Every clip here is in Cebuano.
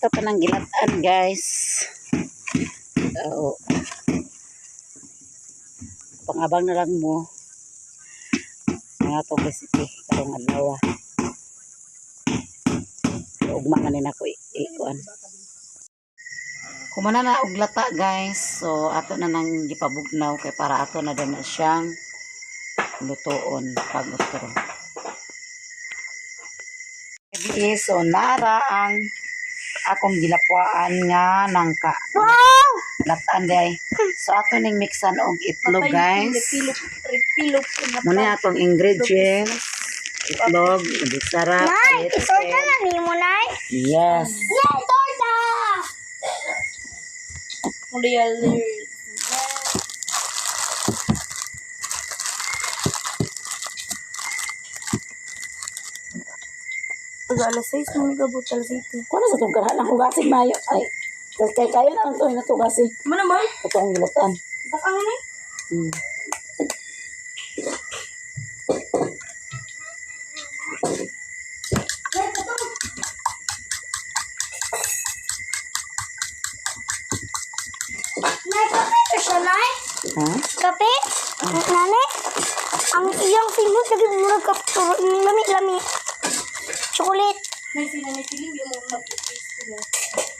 Ato pa nang gilatan, guys. Oo. Pangabang na lang mo. Ang atong recipe karong adlaw. Ugma na ni nako ikuan. Kumana na og lata, guys. So ato na nang gipabugnaw kay para ato na din na siyang lutoon pag utro. So nara ang akong gilapwaan nga nangka. Wow! Latan day. So ato ning mixan og itlog, guys. Repilo. Muna atong ingredients. Itlog, sarap. Nay, itorta na nimo, Nay. Yes. Yay, torta! Real. Pag alas 6, nung nagabot alas 7. Kuno sa tong karahan ako gasig mayo. Ay, kay kayo na lang to ina to gasi. Mo naman? Ito ang gilatan. Baka ano na eh. Nay, kape to siya, Nay. Ha? Kape? Nani? Ang iyang sinod lagi murag kape. Lami-lami. Chocolate. May sila na feeling yung mga mag-taste nila.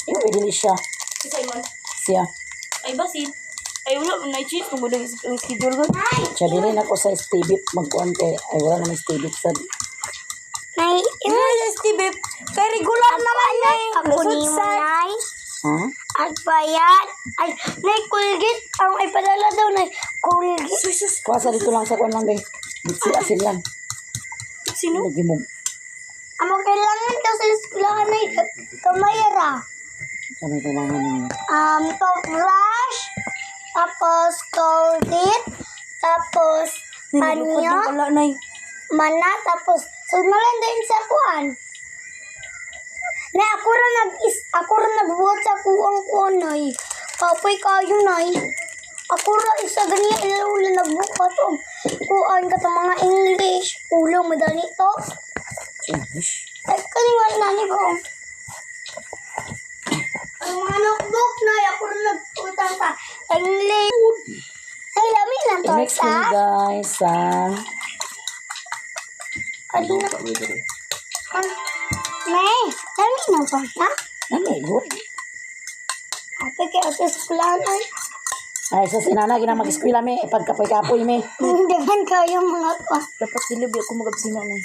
Yung dili siya. Si Simon. Siya. Ay basin. Ay wala na cheese kung wala ang schedule ko. Nay! Siya dili na ko sa STB magkuan kay ay wala na may STB sa Nay, Ano sa Steve? Kay regular naman na eh. ako ni mo, Nay. Ha? At bayan. Ay, Nay, Colgate. Ang ipadala daw, Nay. Colgate. Sus, Kuha sa dito lang sa kuan lang day. Bitsi asin lang. Sino? Lagi mo. Ang kailangan daw sa eskwelahan, Nay. Kamay ra. Sa may kailangan ninyo. Toothbrush. Tapos, Colgate. Tapos, panyo. Wala na eh. Mana. Tapos, sunulan din sa kuan. Na ako ra nag is ako ra nagbuhat sa kuang kuan, Nay. Kapoy kayo, Nay. Ako ra isa ganiya ilula nagbuhat og kuan katong mga English. Ulo madali to. English. Ay, kani nga nani ko. Ang mga notebook, Nay, ako ra nagutang sa English. Ay, lami lang I-mix torta. mo guys sa Ano na? Ano? Nay, lami ng torta. Ano, good. Ate, kaya sa eskwelahan ay. Ay, sa sinana, ginang mag-eskwela mi, pagkapoy-kapoy mi. Dagan kayo mga pa. Dapat sila bi ako magabsina na eh.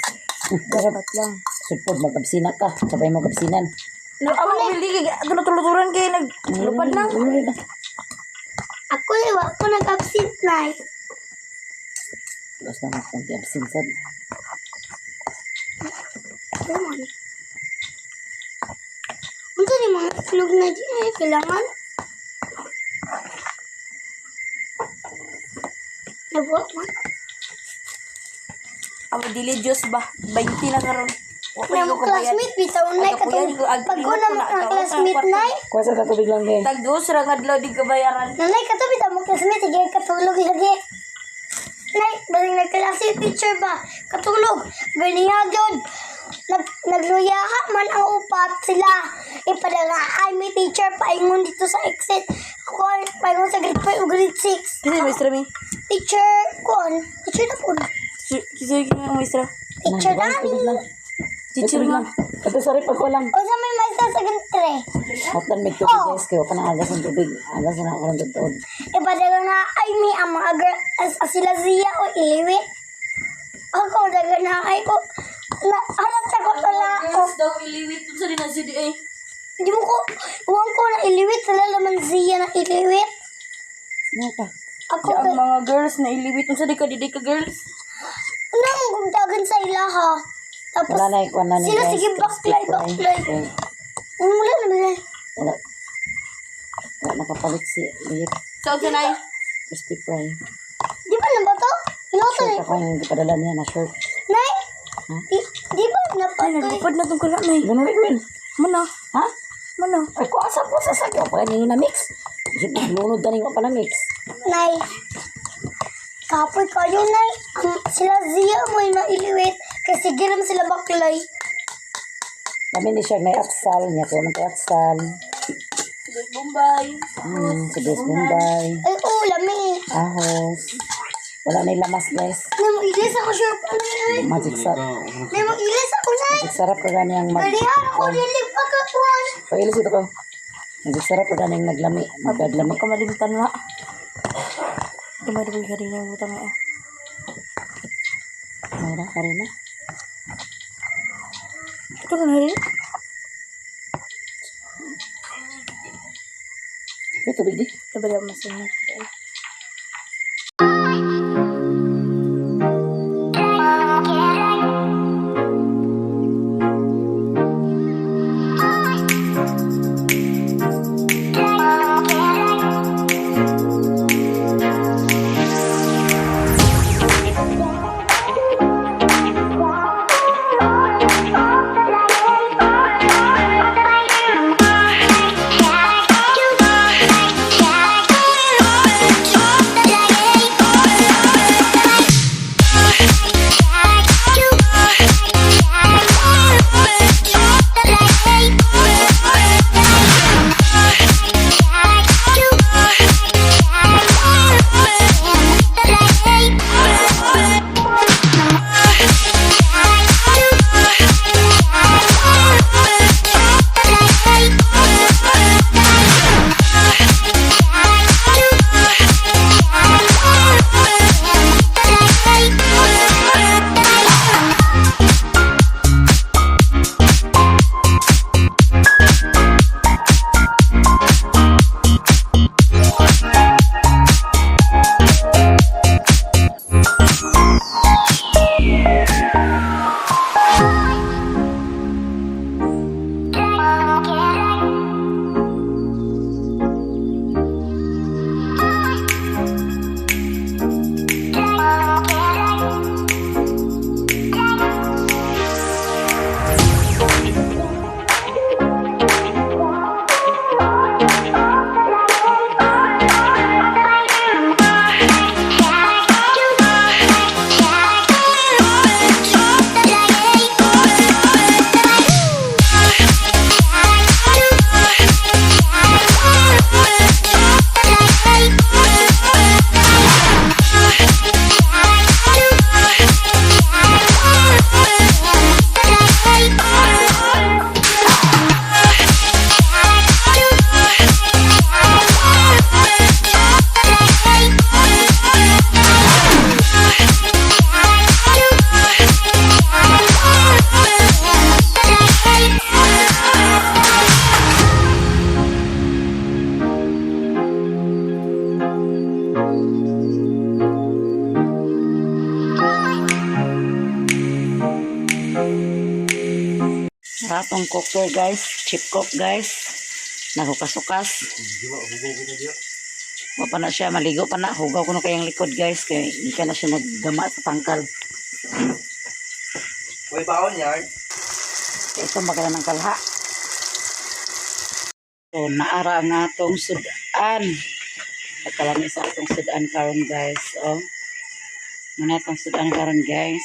Dapat lang. Sudpod, magkabsina ka. Sabay mo kabsinan. No, ako hindi kay tulutuluturan kay naglupad na. Ano na? Ako, iwa ko nag-absent, Nay. Basta mas konti absin sad. Ano man? Unsa ni mga itlog na di ay kailangan? Nabuhat man. Amo dili Diyos ba? 20 na karon. Wa pa Na ko mo classmate bitaw, Nay, Ay, kapuyan katong ko, ag- pag ko na ko mo na, ang classmate, Nay. Kuha sa tubig lang kay. Tag dos ra nga adlaw di kabayaran. Nanay, kato bitaw mo classmate sige katulog lagi. Nay, baling nagklase teacher ba? Katulog. Ganiha gyud. Nagluyaha man ang upat sila. Ipadala ay may teacher paingon dito sa exit. Kuan paingon sa grade 5 o grade 6. Kasi maestra mi. Teacher kuan, teacher na po. Kasi nga maestra. Teacher Tubig nani. lang. Teacher Tubig nga. lang. Ito sa rep, ako lang. Unsa may maestra sa grade 3? Hotlan may tubig guys, kaya pa na agas ang tubig. Agas na ako ng tuod. Ipadala nga ay may ang mga girl as, as sila Zia o Iliwit. Ako daga na ay ko na arat sa ko tala ko. Girls daw iliwit sa din ang CDA. Hindi mo ko, uwang ko na iliwit, sila laman Zia na iliwit. Ano ka? Ako, Ang mga girls na iliwit unsa di ka di ka girls. ano ang gugdagan sa ilaha. Tapos, Wala na, wala na sila guys. sige, Crispy baklay, fry. baklay. Okay. Wala na ba? Wala. Wala nakapalit si Liit. Sa unsa nay? Crispy fry. Di ba na ba to? Iloto Shirt na. ako yung gipadala niya na shirt. Nay? Di, di ba na pa Ay to? naglupad na tong kala nay. Ganun rin, Will. Mana? Ha? Mana? Ay, kuha sa po sa sakyo. Pagka niyo na mix. Lunod na rin pa na mix. Nay, kapoy kayo, Nay. Ang, sila Zia mo yung nailiwit. Kasi giram sila baklay. Lami ni siya may atsal niya ko may atsal. Sibuyas Bombay. Sibuyas Bombay. Ay, oh, lami. Ahos. Wala na lamas, guys. Namo ilis ako sure pa na ay. Magic sarap. Namo ilis ako na. Magic sarap ka ganiyang mag... Galihan ako dili pa ka kuan. Pailis ito ko. Magic sarap ka ganiyang naglami. Magkaglami. Kamalimtan na. Gamay na po yung harina yung butang nga. Mayra, harina. Ito na harina. Ito, tubig di. Kabala masunod. Ratong cooker, guys. Chip cook, guys. Naghukas-hukas. Wa pa na siya, maligo pa na. Hugaw ko na kayang likod, guys. Kaya hindi ka na siya naggama sa tangkal. Uy, baon yarn. Ito maganda ng kalha. So, naara ang atong sudan. Pagkalami sa atong sudan karon, guys. Oh. Muna atong sudan karon, guys.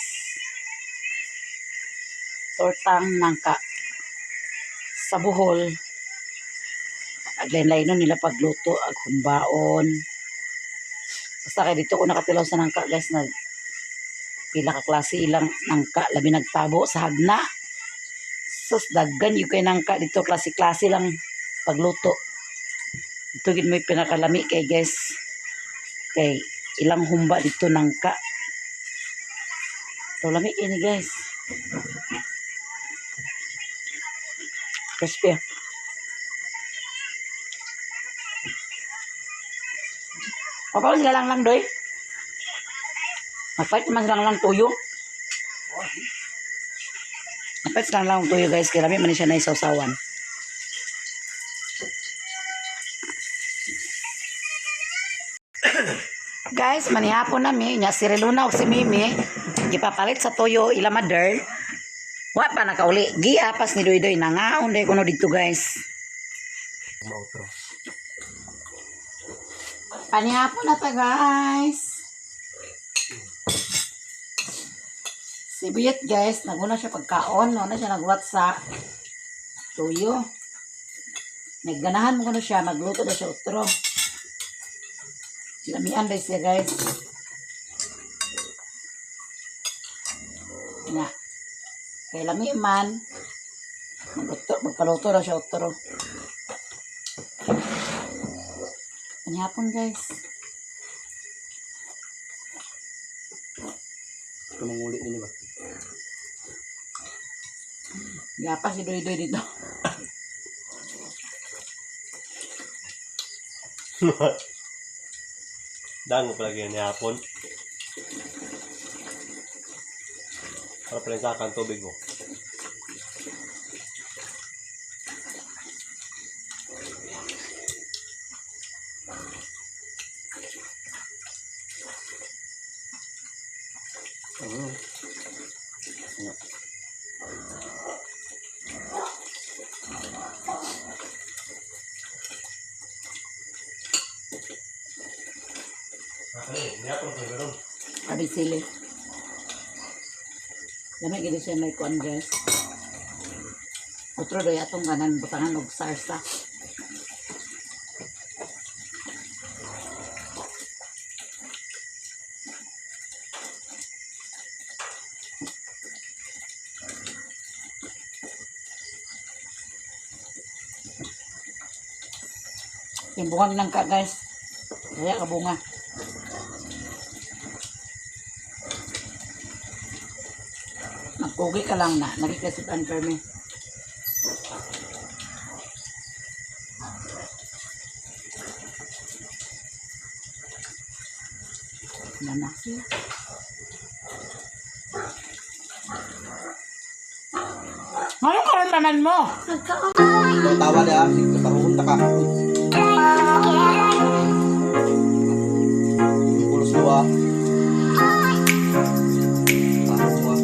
Tortang nangka sa Bohol. Aglain-lain nila pagluto, ag humbaon. Basta kay dito ko nakatilaw sa nangka, guys, na pila ka klase ilang nangka labi nagtabo sa hagna. Sus, daggan yung kay nangka dito, klase-klase lang pagluto. Ito gid may pinakalami kay, guys. Kay ilang humba dito nangka. Ito lami ini, guys. Crispy, ah. Papaw sila lang lang doy. Magpait man sila lang tuyo. Magpait sila lang tuyo, guys. Kaya lami man siya na isawsawan. Guys, manihapon nami nya si Reluna ug si Mimi gipapalit sa toyo ila mother. Wa pa nakauli. Giapas ni Doydoy nangaon day kuno didto, guys. Mautro. Panihapon na ta, guys. Si Buyet, guys, naguna siya pagkaon, no na siya nag-WhatsApp. Tuyo. Nagganahan mo kuno siya, magluto na siya utro. Lamian ba siya, guys. Na. Kay lami man, magluto, magpaluto na siya utro. Anyapon, guys. Tumunguli din ba? Yapa si Doy Doy dito. Daan mo palagi yan hapon. Para pala yung sakan tubig mo. Mm. Ano? Abi sili. Lami gid siya may kuan, guys. Otro doy atong ganan butangan og sarsa. Timbungan lang ka, guys. Kaya ka bunga. Magkugi ka lang na. Nagikasutan permi. Yan na siya. Ano karon naman mo? Nagkaon. Tawa na, sige, paruhon ta ka. Pulos luwa. Paruwa.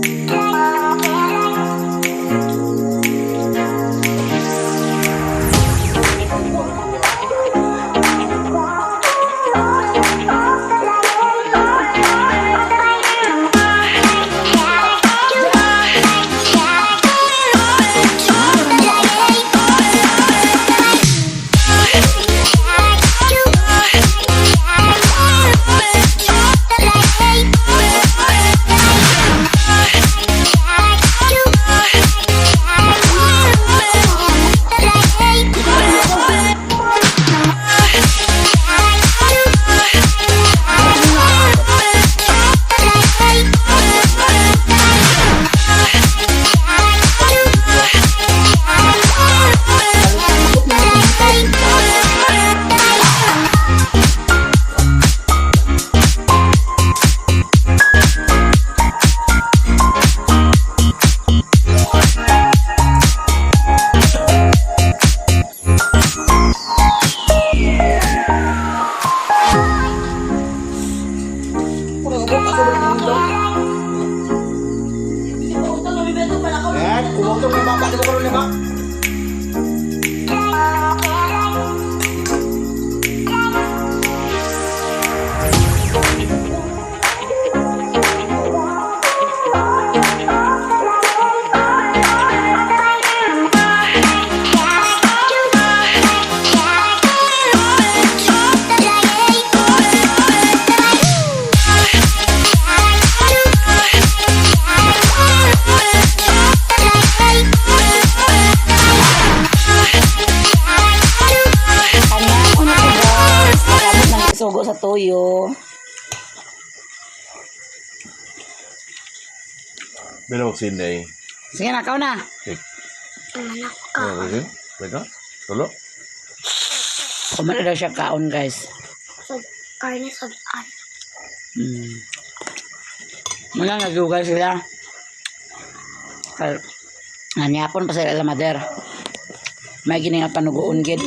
Eh, kumotong may baba, di ba karoon ba? Kanya ko na to, guys. Nagamit ng sugo sa toyo. Pero sinay. Sige na, kau na. Manak ka. Oh, Teka. Tulo. Kumala daw siya kaon, guys. Sa karne sa an. Mula nagugay sila. Kay nanyapon pa sila mader. May gini nga panugoon gid.